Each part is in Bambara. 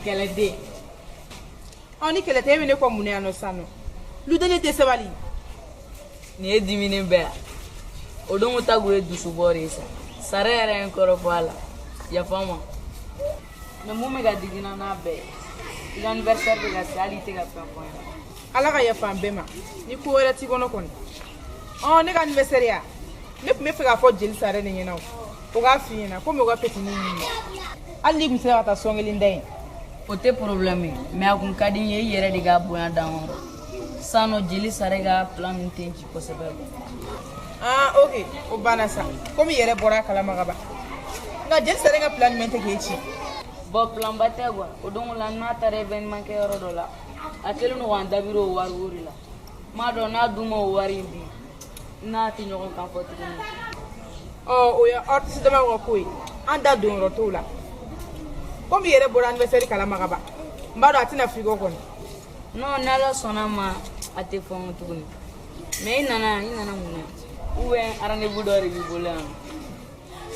Kɛlɛden. Ɔ ni kɛlɛ tɛ e bɛ ne kɔ mun na yan nɔ sisan nɔ? Ludeni tɛ sabali. Nin ye diminen bɛɛ yan. O don ko ta kun ye dusubɔ de ye sa. Sara yɛrɛ ye n kɔrɔfɔ a la. Yafa n ma. Mais mun bɛ ka digi n na n'a bɛɛ ye? I ka anniversaire bɛ ka se hali i tɛ ka fɛn fɔ n ɲɛna. Ala ka yafa an bɛɛ ma. Ni ko wɛrɛ t'i kɔnɔ kɔni. Ɔ ne ka anniversaire ya. Ne tun bɛ fɛ k'a fɔ jeli Sare de ɲɛna o. O k'a f'i ɲɛna komi o ka petini ɲini. Hali n'i tun sera ka taa sɔn kelen da yen. O tɛ problème ye mais a kun ka di n ye i yɛrɛ de k'a bonya d'an kɔrɔ. Sisan nɔ jeli Sare ka plan ninnu tɛ n ci kosɛbɛ. Ah ok o banna sa komi i yɛrɛ bɔra a kalama ka ban. Nka jeli Sare ka plan jumɛn tɛ k'e ci? Bon plan ba tɛ quoi o don la n'a taara événement kɛ yɔrɔ dɔ la a kɛlen don k'an dabiri o wari ko de la. N m'a dɔn n'a dun ma o wari in di n'a tɛ ɲɔgɔn kan fɔ tuguni. Ɔ o ye artiste damaw ka ko ye an da don yɔrɔ t'o la. Komi i yɛrɛ bɔra anniversaire kalama ka ban n b'a dɔn a tɛna f'i kɔ kɔni. Non n'Ala sɔnna ma a tɛ fɔ n kɔ tuguni. Mais i nana mun na? Ou bien rendez-vous dɔ de b'i bolo yan nɔ?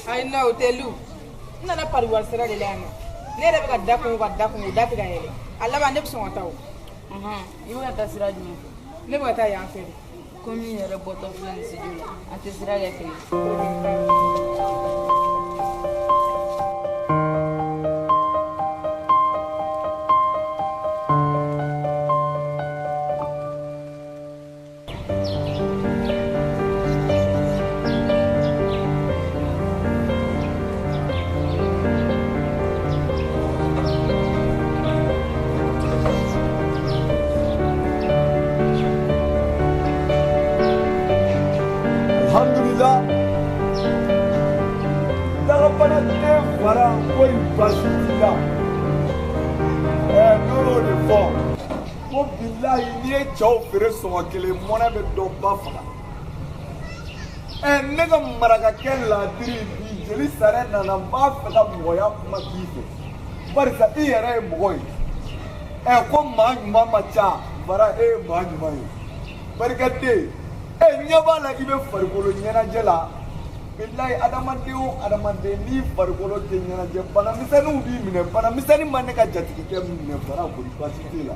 Ayi non o tɛ Lu. N nana pari wari sira de la yan nɔ. Ne yɛrɛ bɛ ka da kun ka da kun o da tɛ ka yɛlɛ. A laban ne bɛ sɔn ka taa o. I bɛ ka taa sira jumɛn fɛ? Ne bɛ ka taa yan fɛ de. Komi n yɛrɛ bɔtɔ filɛ nin studio la an tɛ sira kɛ kelen. Alhamdulillah. Dagabana tɛ fara ko in baasi t'i la. Ne y'o de fɔ. Ko bilahi n'i ye cɛw feere sɔngɔ kelen mɔnɛ bɛ dɔ ba faga. Ne ka marakakɛ ladiri bi jeli Sare nana n b'a fɛ ka mɔgɔya kuma k'i fɛ. Barisa i yɛrɛ ye mɔgɔ ye. Ko maa ɲuman ma ca bara e ye maa ɲuman ye. Barikaden. Ɲɛ b'a la i bɛ farikolo ɲɛnajɛ la. Bilahi adamaden o adamaden n'i farikolo tɛ ɲɛnajɛ banamisɛnninw b'i minɛ banamisɛnnin ma ne ka jatigikɛ minɛ bara kori baasi t'e la.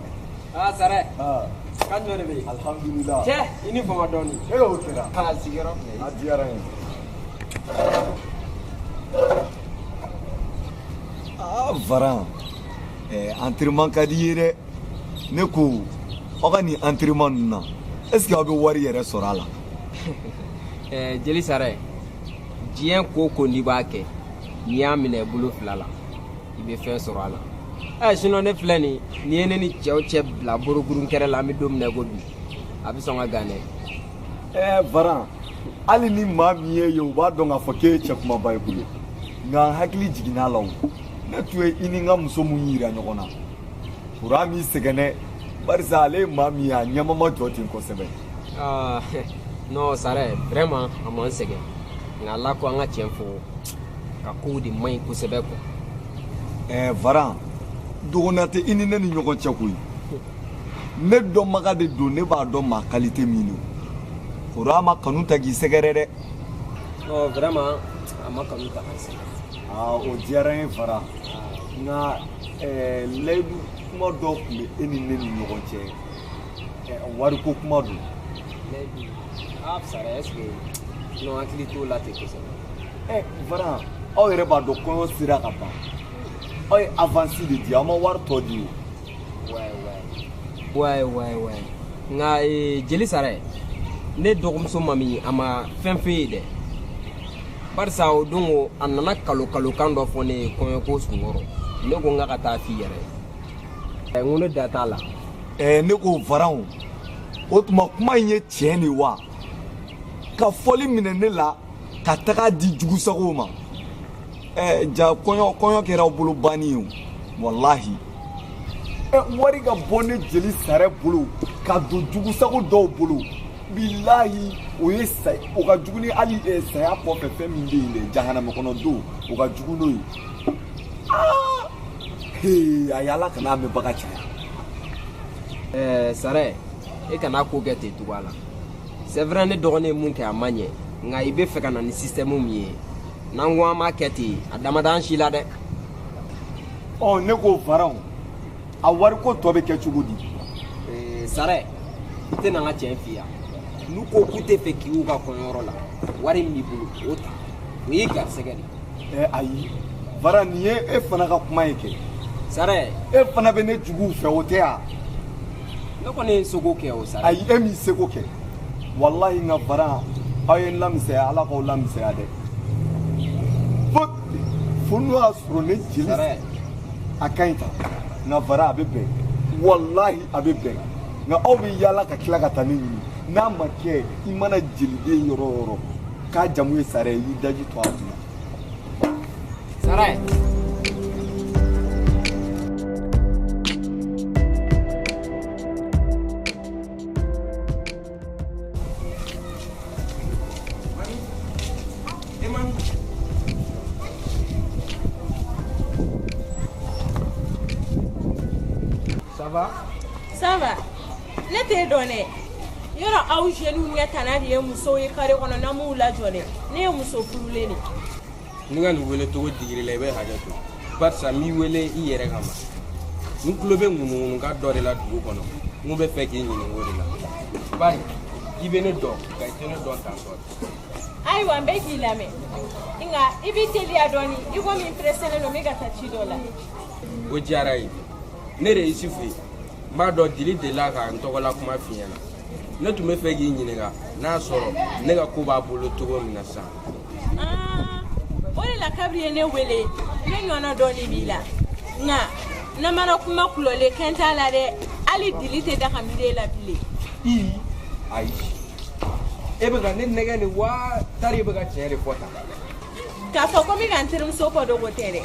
Ah Sare. Ah. Kan jumɛn de bɛ yen? Alhamdulillah. Cɛ i ni fama dɔɔni. E y'o kɛra. Ah sigiyɔrɔ filɛ. A diyara n ye. Ah Varan. Entraînement ka di i ye dɛ. Ne ko aw ka nin entraînement ninnu na est-ce que aw bɛ wari yɛrɛ sɔrɔ a la? Jeli Sare diɲɛ ko ko n'i b'a kɛ n'i y'a minɛ bolo fila la i bɛ fɛn sɔrɔ a la. Sinon ne filɛ nin n'i ye ne ni cɛw cɛ bila borokurun kɛrɛ la an bɛ don min na i ko bi a bɛ sɔn ka gan dɛ. Varan hali ni maa min ye u b'a dɔn k'a fɔ k'e ye cɛ kumaba ye koyi nka n hakili jiginna a la o ne tun ye i ni n ka muso mun yira ɲɔgɔn na kuran m'i sɛgɛn dɛ barisa ale ye maa min ye a ɲɛma ma jɔ ten kosɛbɛ. Non Sare vraiment a ma n sɛgɛn nka Ala ko an ka tiɲɛ fɔ ka kow de man ɲi kosɛbɛ quoi. Varan dɔgɔninya tɛ i ni ne ni ɲɔgɔn cɛ koyi ne dɔnbaga de don ne b'a dɔn maa qualité min don kuran ma kanu ta k'i sɛgɛrɛ dɛ. Non vraiment a ma kanu ta k'i sɛgɛrɛ. Ah o diyara n ye Varan nka layidu kuma dɔ tun bɛ e ni ne ni ɲɔgɔn cɛ wariko kuma don. Layidu ah Sare est-ce que non hakili t'o la ten kosɛbɛ. Varan aw yɛrɛ b'a dɔn kɔɲɔ sera ka ban aw ye avance de di aw ma wari tɔ di o. Ouais nka jeli Sare ne dɔgɔmuso Mami a ma fɛn f'e ye dɛ barisa o don o a nana kalo kalokan dɔ fɔ ne ye kɔɲɔko sunkɔrɔ ne ko n ka taa f'i yɛrɛ ye n ko ne da t'a la. Ne ko Varan o tuma kuma in ye tiɲɛ de wa ka fɔli minɛ ne la ka taga di jugusagow ma. Ja kɔɲɔ kɛra aw bolo banni ye o walahi. Wari ka bɔ ne jeli Sare bolo ka don jugusago dɔw bolo bilahi o ye o ka jugu ni hali saya kɔfɛ fɛn min bɛ yen dɛ jahanama kɔnɔ don o ka jugu n'o ye. Aa hee ayi Ala kana mɛnbaga caya. Sare e kana ko kɛ ten cogoya la c'est vrai ne dɔgɔnin ye mun kɛ a ma ɲɛ nka i bɛ fɛ ka na ni système min ye n'an ko an b'a kɛ ten a dama d'an si la dɛ. Ɔ ne ko Varan A wariko tɔ bɛ kɛ cogo di? Sarɛ, i tɛ na n ka tiɲɛ f'i ye. N'u ko k'u tɛ fɛ k'i y'u ka kɔɲɔyɔrɔ la, wari min b'i bolo o ta, o y'i garisɛgɛ de ye. Ayi, Varan, nin ye e fana ka kuma ye kɛ. Sarɛ, e fana bɛ ne juguw fɛ, o tɛ yan? Ne kɔni ye n seko kɛ o, Sarɛ. Ayi, e m'i seko kɛ. Walahi nka Varan, aw ye n lamisɛnya, Ala k'aw lamisɛnya dɛ. Fo n'o y'a sɔrɔ ne jeli. Sarɛ. A ka ɲi tan. Nka Varan, a bɛ bɛn. Walahi a bɛ bɛn. Nka aw bɛ yaala ka tila ka taa ne ɲini. N'a ma kɛ, i mana jeliden yɔrɔ o yɔrɔ k'a jamu ye Sarɛ ye, i y'i daji to a kunna. Sarɛ. Ça va? Ça va. Ne t'e dɔn dɛ. Yɔrɔ aw jeunes ɲɛ tana de ye musow ye carré kɔnɔ n'an m'u lajɔ dɛ. Ne ye muso furulen de. Ni ka nin wele cogo digir'i la, i bɛ hakɛ to. Barisa n b'i wele i yɛrɛ kama. N tulo bɛ ŋunuŋunukan dɔ de la dugu kɔnɔ. N ko bɛ fɛ k'i ɲininka o de la. Bari i bɛ ne dɔn nka i tɛ ne dɔn tan tɔ. Ayiwa, n bɛ k'i lamɛn. Nka i b'i teliya dɔɔni, i komi n pressélen don, n bɛ ka taa ci dɔ la. O diyara n ye. Ne de ye Isufu ye. N b'a dɔn Dili delila ka n tɔgɔla kuma f'i ɲɛna. Ne tun bɛ fɛ k'i ɲininka n'a sɔrɔ ne ka ko b'a bolo cogo min na sisan. O de la kabiri ye ne wele, ne ɲɔgɔnna dɔɔni b'i la. Nka namara kuma kulɔlen kɛn t'a la dɛ. Hali Dili tɛ da ka miiri e la bilen. Ii, ayi. E bɛ ka ne nɛgɛ nin wa tari e bɛ ka tiɲɛ de fɔ tan? K'a fɔ ko n bɛ ka n terimuso kɔ dogo tɛ dɛ.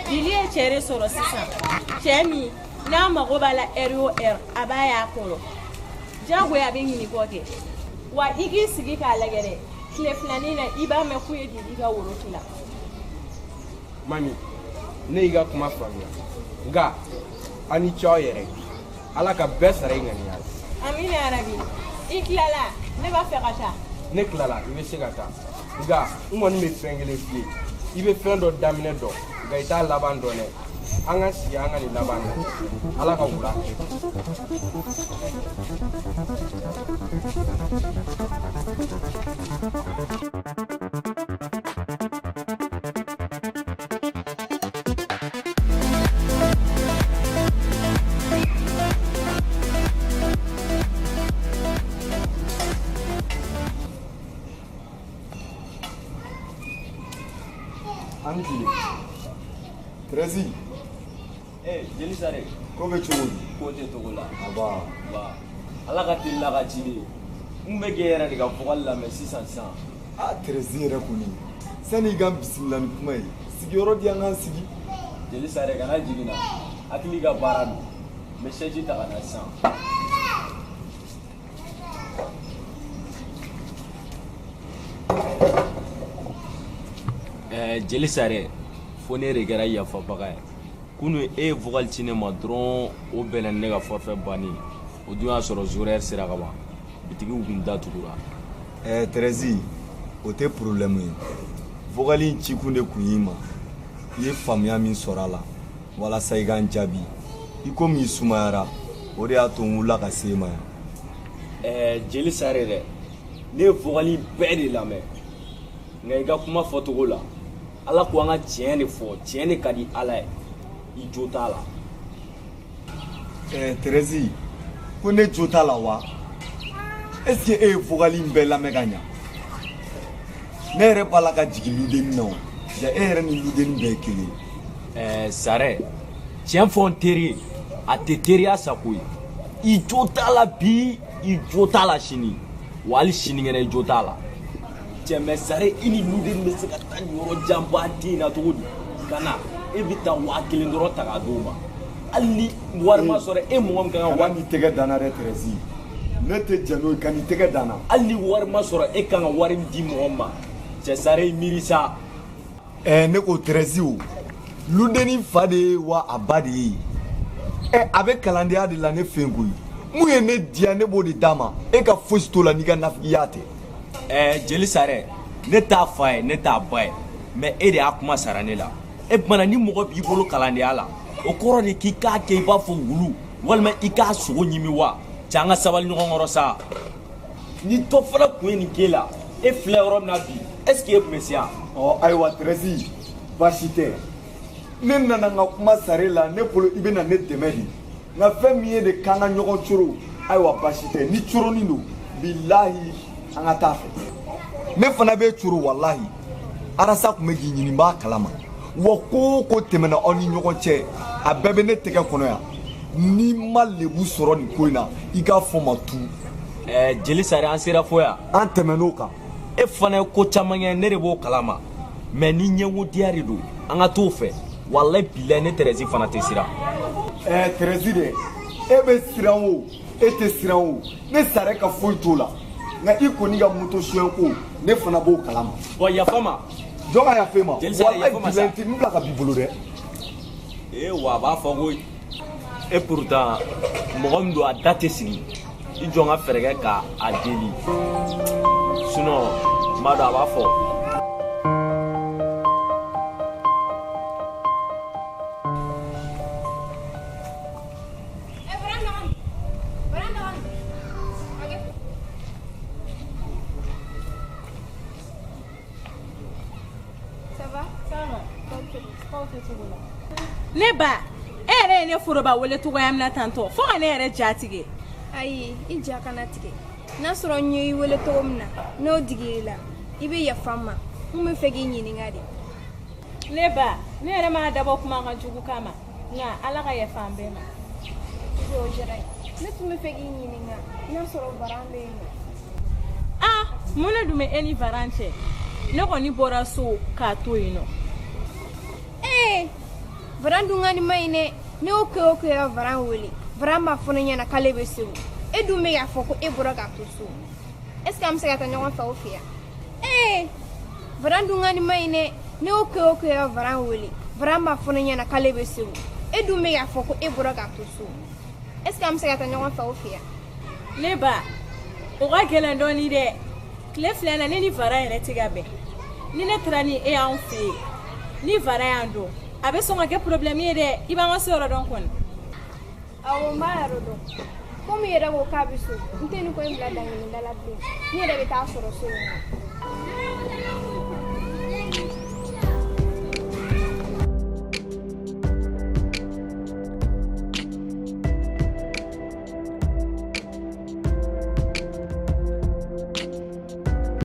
Dili ye cɛ de sɔrɔ sisan. Cɛ min n'a mago b'a la heure o heure, a b'a y'a kɔrɔ. Diyagoya a bɛ ɲini kɔ kɛ. Wa i k'i sigi k'a lajɛ dɛ. Tile filanin na i b'a mɛn k'u ye Dili ka woro tila. Mami, ne y'i ka kuma faamuya. Nka a ni ce aw yɛrɛ. Ala ka bɛɛ sara i ŋaniya la. Amina yarabi. I tilala, ne b'a fɛ ka taa. Ne tilala, i bɛ se ka taa. Nka n kɔni bɛ fɛn kelen f'i ye. I bɛ fɛn dɔ daminɛ dɔn, nka i t'a laban dɔn dɛ. An ka sigi an ka nin laban na. Ala ka wula kɛ. An tile. Treize. Jeli Sarɛ. Ko bɛ cogo di? Ko tɛ togo la. Aba. Ba. Ala ka teli la ka ci de. N bɛ k'e yɛrɛ de ka vocal lamɛn sisan sisan. Ah, Treize yɛrɛ kɔni. Sani i ka n bisimila ni kuma ye, sigiyɔrɔ di an k'an sigi. Jeli Sarɛ, kana jigin na. Hakili ka baara don. N bɛ chaise ta ka na sisan. Jeli Sarɛ, fo ne de kɛra yafabaga ye. Kunu e ye vocal ci ne ma dɔrɔn, o bɛnna ni ne ka forfait bannen ye. O dun y'a sɔrɔ horaire sera ka ban. Bitigiw kun datugura. Treize, o tɛ problème ye. Vocal in cikun de kun y'i ma. I ye faamuya min sɔrɔ a la walasa i ka n jaabi. I komi i sumayara, o de y'a to n wulila ka se e ma yan. Jeli Sarɛ dɛ, ne ye vocal in bɛɛ de lamɛn. Nka i ka kuma fɔcogo la, Ala ko an ka tiɲɛ de fɔ, tiɲɛ de ka di Ala ye. I jo t'a la. Treize, ko ne jo t'a la wa? Est-ce que e ye vocal in bɛɛ lamɛn ka ɲa? Ne yɛrɛ b'a la ka jigin ludenni na o. Ja e yɛrɛ ni ludenni bɛɛ ye kelen ye. Sarɛ, tiɲɛ fɔ n teri ye, a tɛ teriya sago ye. I jo t'a la bi, i jo t'a la sini. Wa hali sinikɛnɛ i jo t'a la. Cɛ mɛ Sarɛ, i ni ludenni bɛ se ka taa nin yɔrɔ janba den na cogo di? Ka na e bɛ taa 5000 dɔrɔn ta k'a d'o ma. Hali ni wari ma sɔrɔ e mɔgɔ min ka kan ka. Kana n'i tɛgɛ danna dɛ, Treize. Ne tɛ jɛn n'o ye, ka n'i tɛgɛ danna. Hali ni wari ma sɔrɔ e kan ka wari min di mɔgɔ ma. Cɛ Sarɛ, i miiri sa. Ne ko Treize o, ludenni fa de ye wa a ba de ye. A bɛ kalandenya de la ne fɛ yen koyi. Mun ye ne diya, ne b'o de d'a ma. E ka fosi t'o la n'i ka nafigiya tɛ. Jeli Sarɛ, ne t'a fa ye, ne t'a ba ye. Mais e de y'a kuma sara ne la. E kumana ni mɔgɔ b'i bolo kalandenya la, O kɔrɔ de k'i k'a kɛ i b'a fɔ wulu walima i k'a sogo ɲimi wa? Cɛ, an ka sabali ɲɔgɔn kɔrɔ sa. Ni dɔ fana tun ye nin k'e la, e filɛ yɔrɔ min na bi, est ce que e tun bɛ se yan? Ɔ ayiwa Tɛrɛsi, baasi tɛ. Ne nana n ka kuma sare la, ne bolo i bɛna ne dɛmɛ de. Nka fɛn min ye de k'an ka ɲɔgɔn coro, ayiwa baasi tɛ. Ni coronin don, bilahi an ka taa fɛ. Ne fana bɛ coro walahi. Arasa tun bɛ k'i ɲini, n b'a kalama. Wa ko o ko tɛmɛna aw ni ɲɔgɔn cɛ, a bɛɛ bɛ ne tɛgɛ kɔnɔ yan. N'i ma lebu sɔrɔ nin ko in na, i k'a fɔ ma tu. Ɛɛ jeli Sare, an sera fo yan. An tɛmɛn'o kan. E fana ye ko caman kɛ, ne de b'o kalama. Mɛ ni ɲɛngo diya de don, an ka t'o fɛ. Walayi bilayi, ne Tɛrɛsi fana tɛ siran. Ɛɛ Tɛrɛsi dɛ, e bɛ siran o, e tɛ siran o, ne Sare ka foyi t'o la. Nka i kɔni ka moto suɲɛ ko, ne fana b'o kalama. Bɔn yafa ma. Jɔn ka yafa e ma? Jeli Sare, yafa ma sa. Walayi bilayi, n bila ka b'i bolo dɛ. Ee wa a b'a fɔ ko e pourtant mɔgɔ min don, a da tɛ sigi. I jɔ n ka fɛɛrɛ kɛ ka a deli, sinon n b'a dɔn a b'a fɔ. Ne ba, e yɛrɛ ye ne foroba wele cogoya min na tantɔ, fo ka ne yɛrɛ ja tigɛ. Ayi, i ja kana tigɛ. N'a sɔrɔ n ye i wele cogo min na, n'o digir'i la, i bɛ yafa n ma. N bɛ fɛ k'i ɲininka de. Ne ba, ne yɛrɛ m'a dabɔ kuma ka jugu kama, nka Ala ka yafa an bɛɛ ma. O diyara n ye. Ne tun bɛ fɛ k'i ɲininka n'a sɔrɔ Varan bɛ yen nɔ. Ah, mun de dun bɛ e ni Varan cɛ? Ne kɔni bɔra so k'a to yen nɔ. Ee, Varan dun ka nin ma ɲi dɛ. Ne y'o kɛ o kɛ ka Varan wele, Varan b'a fɔ ne ɲɛna k'ale bɛ Segu. E dun bɛ k'a fɔ ko e bɔra k'a to so. Est ce que an bɛ se ka taa ɲɔgɔn fɛ o fɛ yan? Ee, Varan dun ka nin ma ɲi dɛ. Ne y'o kɛ o kɛ ka Varan wele, Varan b'a fɔ ne ɲɛna k'ale bɛ Segu. E dun bɛ k'a fɔ ko e bɔra k'a to so. Est ce que an bɛ se ka taa ɲɔgɔn fɛ o fɛ yan? Ne ba, o ka gɛlɛn dɔɔni dɛ. Tile fila na, ne ni Varan yɛrɛ tɛ ka bɛn. Ni ne taara ni e y'anw fɛ yen, ni Varan y'an dɔn, a bɛ sɔn ka kɛ problème ye dɛ. I b'an ka so yɔrɔ dɔn kɔni. Awɔ, n b'a yɔrɔ dɔn. Komi i yɛrɛ ko k'a bɛ so, n tɛ nin ko in bila dankelen da la bilen. N yɛrɛ bɛ taa sɔrɔ so in na.